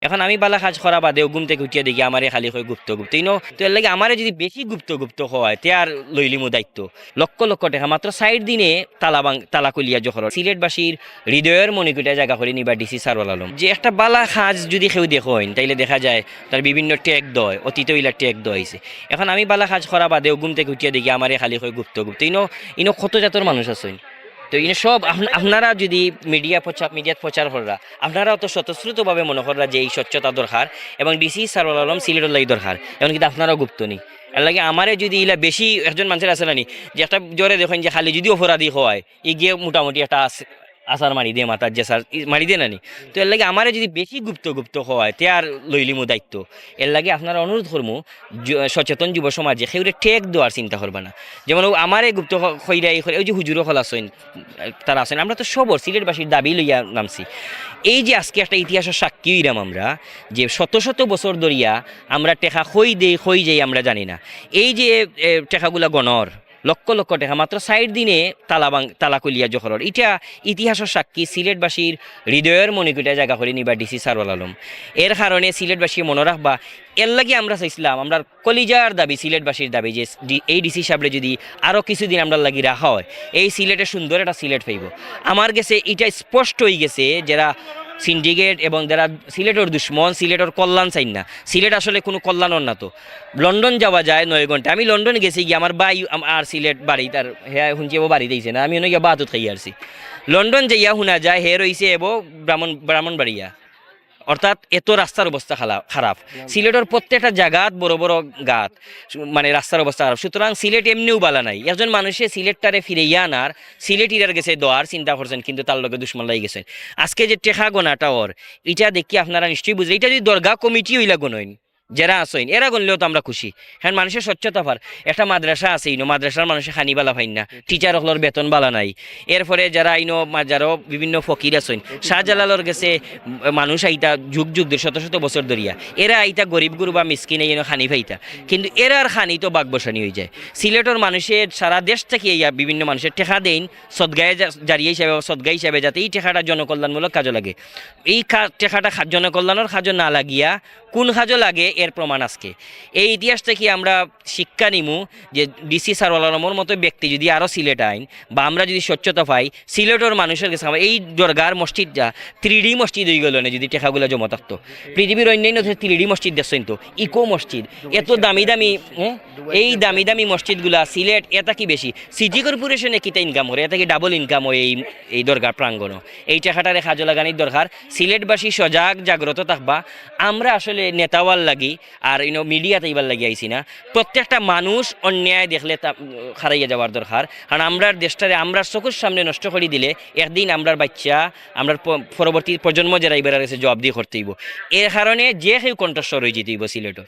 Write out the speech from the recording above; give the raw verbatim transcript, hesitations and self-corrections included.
এখন আমি বালা কাজ করা বাদেও ঘুম থাকি উঠিয়া দেখি আমারে খালি কয় গুপ্ত গুপ্ত। ইনো তো এর লাগি আমারে যদি বেশি গুপ্ত গুপ্ত কয়, তে আর লইলিমু দায়িত্ব। লক্ষ লক্ষ টেকা মাত্র চাইর দিনে তালা ভাং-, তালা খুলিয়া জহরর। সিলেটবাসীর হৃদয়র মণিকূটায় জাগা করি নিবা ডিসি সারওয়াল আলম। যে একটা বালা কাজ যদি কেউ দেখইন, তাইলে দেখা যায় তার বিভিন্ন ট্যাগ দেয়, অতীতে ইলা ট্যাগ দেওয়া অইছে। এখন আমি বালা কাজ করা বাদেও ঘুম থাকি উঠিয়া দেখি আমারে খালি কয় গুপ্ত গুপ্ত। ইনো, ইনো কত জাতর মানুষ আছইন। তো ইনো সব আপন-, আপনারা যদি মিডিয়া প্রচার, মিডিয়াত প্রচার কররা, আপনারা অত স্বতঃস্ফূর্তভাবে মনে কররা যে এই স্বচ্ছতা দরকার এবং ডিসি সারওয়াল আলম সিলেটর লাগি দরকার, এখন কিন্তু আপনারাও গুপ্ত নি। এর লাগি আমারে যদি ইলা বেশি একজন মানুষের আছে না নি, যে একটা জোরে দেখইন যে খালি যদি অপরাধী হয়, ই গিয়ে মোটামুটি একটা আস-, আসার মারি দে মাথার যে স্যার, ই মারি দে না নি। তো এর লাগি আমারে যদি বেশি গুপ্ত গুপ্ত হয়, তে আর লইলিমু দায়িত্ব। এর লাগি আপনারা অনুরোধ করমু, যু-, সচেতন যুব সমাজে কেউরে ট্যাগ দেওয়ার চিন্তা করবা না। যেমন ও আমারে গুপ্ত ক-, কইরা এই করে, ওই যে হুজুর অকল আছইন, তারা আছইন, আমরা তো সবর সিলেটবাসীর দাবি লইয়া নামছি। এই যে আজকে একটা ইতিহাসর সাক্ষী হইলাম আমরা, যে শত শত বছর ধরিয়া আমরা টেকা কই দেই, কই যাই আমরা জানি না। এই যে, এ, টেকাগুলা গণর, লক্ষ লক্ষ টেকা মাত্র চাইর দিনে তালা ভাং-, তালা খুলিয়া জহরর। ইটা ইতিহাসর সাক্ষী, সিলেটবাসীর হৃদয়র মণিকূটায় জাগা করি নিবা ডিসি সারওয়াল আলম। এর কারণে সিলেটবাসী মনে রাখবা, এর লাগি আমরা চাইছিলাম, আমরার কলিজার দাবি, সিলেটবাসীর দাবি যে ডি-, এই ডিসি সাবরে যদি আরও কিছুদিন আমরার লাগি রাখা হয়, এই সিলেটে সুন্দর একটা সিলেট পাইব। আমার গেছে ইটা স্পষ্ট হয়ে গেছে, যারা সিন্ডিকেট এবং যারা সিলেটর দুশমন, সিলেটর কল্যাণ চাইন না, সিলেট আসলে কোনো কল্যাণর না তো। লন্ডন যাওয়া যায় নয় ঘন্টা। আমি লন্ডন গেছি গিয়া, আমার ভাই আম-, আর সিলেট বাড়িত, আর হে হুনছি ও বাড়িত আইছে না, আমি অনো গিয়া বাতুত খাইয়া আরছি। লন্ডন যাইয়া হুনা যায় হে রইছে এবো ব্রাহ্মণ, ব্রাহ্মণবাড়িয়া। অর্থাৎ এত রাস্তার অবস্থা খালা-, খারাপ। সিলেটর প্রত্যেকটা জাগাত বড় বড় গাত, সু-, মানে রাস্তার অবস্থা খারাপ। সুতরাং সিলেট এমনিও বালা নাই। একজন মানুষে সিলেটটারে ফিরাইয়া আনার, সিলেটিরার গেছে দেওয়ার চিন্তা করছেন, কিন্তু তার লগে দুশমন লাগি গেছেন। আজকে যে টেকা গনাটা ওর, ইটা দেখি আপনারা নিশ্চয়ই বুঝলেন। ইটা যদি দরগা কমিটি হইলা গণইন, যারা আছইন, এরা গণলেও তো আমরা খুশি। কারণ মানুষের স্বচ্ছতা পার। একটা মাদ্রাসা আছে, ইনো মাদ্রাসার মানুষে খানি বালা পাইন না, টিচার অকলর বেতন বালা নাই। এরপরে যারা ইনো মা-, যারা বিভিন্ন ফকির আছইন, শাহজালালর গেছে মানুষ আইতা যুগ যুগ ধরে, শত শত বছর ধরিয়া। এরা আইতা গরিব গুরবা মিসকিনে ইনো খানি পাইতা। কিন্তু এরার খানি তো বাগবসানি হয়ে যায়। সিলেটর মানুষের সারা দেশ থেকে ইয়া বিভিন্ন মানুষের টেকা দেইন, সদগায়ে জা-, জারিয়া হিসাবে, সদগা হিসাবে, যাতে এই টেকাটা জনকল্যাণমূলক কাজে লাগে। এই কা-, টেকাটা খা-, জনকল্যাণর কাজে না লাগিয়া কোন কাজে লাগে, এর প্রমাণ আজকে। এই ইতিহাস থেকে আমরা শিক্ষা নিমু যে ডিসি সারওয়াল আলমর মতো ব্যক্তি যদি আরও সিলেট আইন বা আমরা যদি স্বচ্ছতা পাই, সিলেটর মানুষের গেছে আমরা এই দরগার মসজিদ যা থ্রি ডি মসজিদ হয়ে গেল না, যদি টেকাগুলা জমা থাকতো। পৃথিবীর অন্যান্য দেশে থ্রি ডি মসজিদ দেখছেন তো, ইকো মসজিদ, এত দামি দামি, হ্যাঁ, এই দামি দামি মসজিদগুলা সিলেট এটা কি বেশি? সিটি কর্পোরেশনে কিতা ইনকাম করে, এটা কি ডাবল ইনকাম হয় এই, এই দরগা প্রাঙ্গণ? এই টেকাটারে কাজে লাগানির দরকার। সিলেটবাসী সজাগ জাগ্রত থাকবা। আমরা আসলে নেতা অওয়ার লাগি আর ইনো মিডিয়াত আইবার লাগি আইছি না। প্রত্যেকটা মানুষ অন্যায় দেখলে তা, উম, খারাইয়া যাওয়ার দরকার। কারণ আমরার দেশটারে আমরার চকুর সামনে নষ্ট করি দিলে একদিন আমরার বাচ্চা, আমরার প-, পরবর্তী প্রজন্ম যারা ইবার গেছে জবাবদিহি করতে হইব। এর কারণে যে কেউ কণ্ঠস্বর হয়ে যেতে হইব সিলেটর।